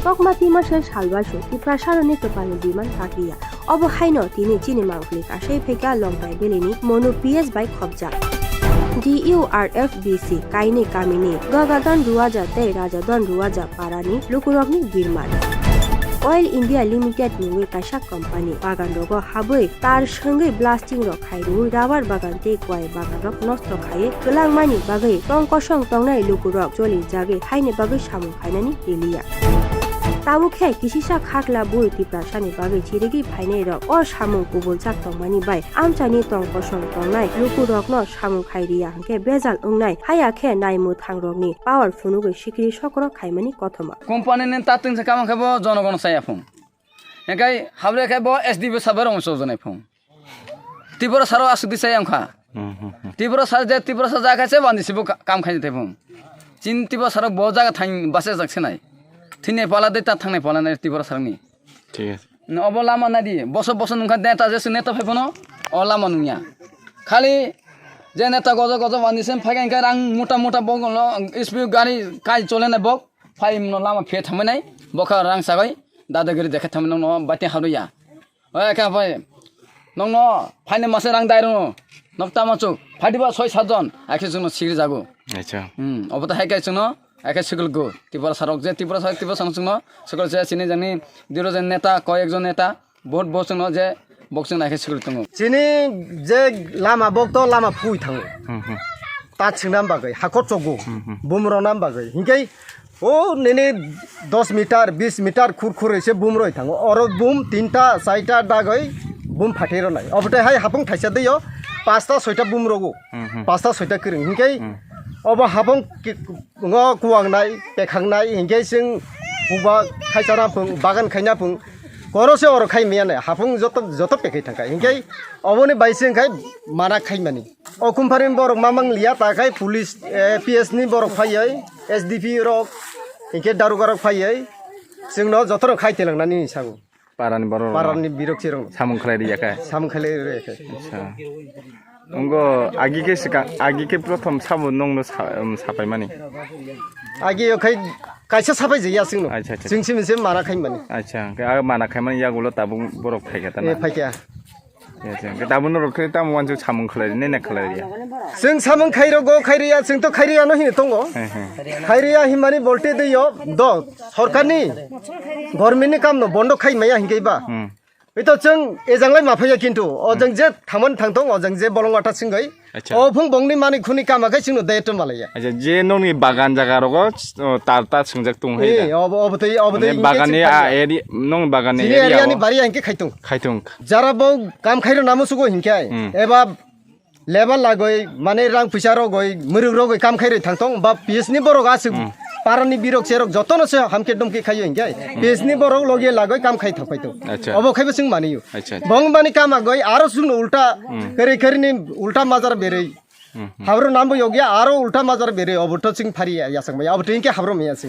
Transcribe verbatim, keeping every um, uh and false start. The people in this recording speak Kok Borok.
Kokma twi masa salbasu Tiprasarokni kwpalni demand kakliya. Obo haino tini chini mangpili kasai phaikha Longkai Valley-ni Monu P S bai khopjak. D U R F B C kainwi kamini Gagadan Ruwaja tei Rajadon Ruwaja parani lukurokni birman. Oil India Limited mungwi kaisa company baganrogo habwi tar swngwi blasting rok khai rwui rubber bagan tei kwai bagan rok nosto khaiwi kwlangmani bagwi tong kosong tongnai lukurok cholijagwi haini bagwi samung khainani riliya. Tabuk khe kisisa khakla bui Tiprasani bagwi chirigwi phainai rok o samung kubuljak tongmani bai amchaini tong kosong tongnai lukurokno samung khai riya hwnkhe bejal wngnai, haya khe naimwthang rokni power phunugwi sikiri sokro khaimani kothoma. Company ni ta twngsa kamang khe bo jonogon saya phung. Hinkhe habri khe bo S D B sabai rong sojonai phung. Tiprasarok aswk di saya wngkha. Hmm, hmm, hmm. Tiprasa je Tiprasa jaga se bandi sibo ka-, kam khaini te phung. Chin Tiprasarok bo jaga thang base jak senai. Thini pala de ta thangnai pala nai Tiprasarokni. Thik ase. No, obo lama nadi, boso boso nungkha neta jesu neta phai phano, o lama nungya. Khali je neta gojo gojo wani sem phaiga hinkhe rang mota mota bok no S P gari kai chole nai bok, phai no lama phe thamai nai, bokha rang sagai, dadagiri dekhe thamai no bati haruya. Oi kha phai, nongno phaini mase rang dai rwno, nok tama chuk, phai diba soi sat jon, akhe chwngno sigri jago. Acha. Hmm, obo ta hai kai chwngno, Ake sikil go, Tiprasa rok je Tiprasa, Tiprasa rok chwngno sikil se chini jani diro jen neta, koi ekjon neta, vote bo chwngno je bok chwngno ake sikil tongo. Chini je lama bok to lama phui thango. Hmm, hmm. Ta chwngna bagwi, hakor chogo, hmm, hmm, bum rona bagwi. Hinkhe o nini dos meter, bis meter khur khur se bum roi thango. Oro bum tinta, saita dagoi bum phathai ronai. Obote hai hapung thaisa deyo, pasta soita bum rogo. Hmm, hmm. Pasta soita kwrwng. Hinkhe hmm, obo hapung ki-, ngo kuwang nai, pekhang nai, hinkhe chwng buba khaisa na phung, bagan khaina phung, koro se oro khai maya nai, hapung joto, joto pekhai thangkha. Hinkhe oboni bai se wngkhai mana khai mani. O kumpharini borok mamang liya, ta khai police, eh, P S ni borok phaiwi, S D P rok, hinkhe daruga rok phaiwi, chwngno jotono khai telangnani hinwi sago. Parani borok rok. Parani birok chirok. Samung khlai riya kha. Samung khlai riya kha. Acha. Ongo agi khe swkang, agi khe prothom sabo nongno sa-, um, sapai mani. Agi o khai kaisa sapai jaya chwngno. Acha, acha. Chwng simi se mana khai mani. Acha, khe a mana khai mani yagulo tabuk borok phai kha ta na. E, phai kha. Acha, khe tabuk norok khe tamo wansuk samung khlai ri, nene khlai riya. Chwng samung khairok go khairiya, chwng to khairiya no hini tongo. He, he. Khairiya himani bolte de yo do sorkarni, government ni kam no bondo khai maya hinkhe ba. Hmm. Ito chwng ejang lai ma phaiya kintu o jang je thamani thangtong o jang je bolong wata singoi. Acha. O phung bongni mani khuni kama khai chwngno de to malaya. Acha, je nongni bagan jaga rogo, o, tar ta swngjak tong hai da. Obo, obo tei, obo tei. Mane bagan ni a area, nong bagan ni area ni bari ang khe khaitung. Khaitung. Jara bo kam khairo namo sugo hinkhe. Hmm. Eba Lebar lagoi, mane rang puisa rogoi, mwrwk rogoi kam khai roi thang tong, ba P S ni borok aswk hmm, parani birok cherok jotono se hamkhe dumkhe khaio hinkhe, hmm, P S ni borok logi lagoi kam khai thok phaito. Acha. Obo khaibo chwng maniyo. Acha, acha. Bong bani kam agoi aro chwngno ulta, hmm, kari kari ni ulta majar berei. Hmm, hmm. Habro nambo yogya aro ulta majar berei, obo to chwng phari ya, yasang maya, obo to hinkhe habro maya se.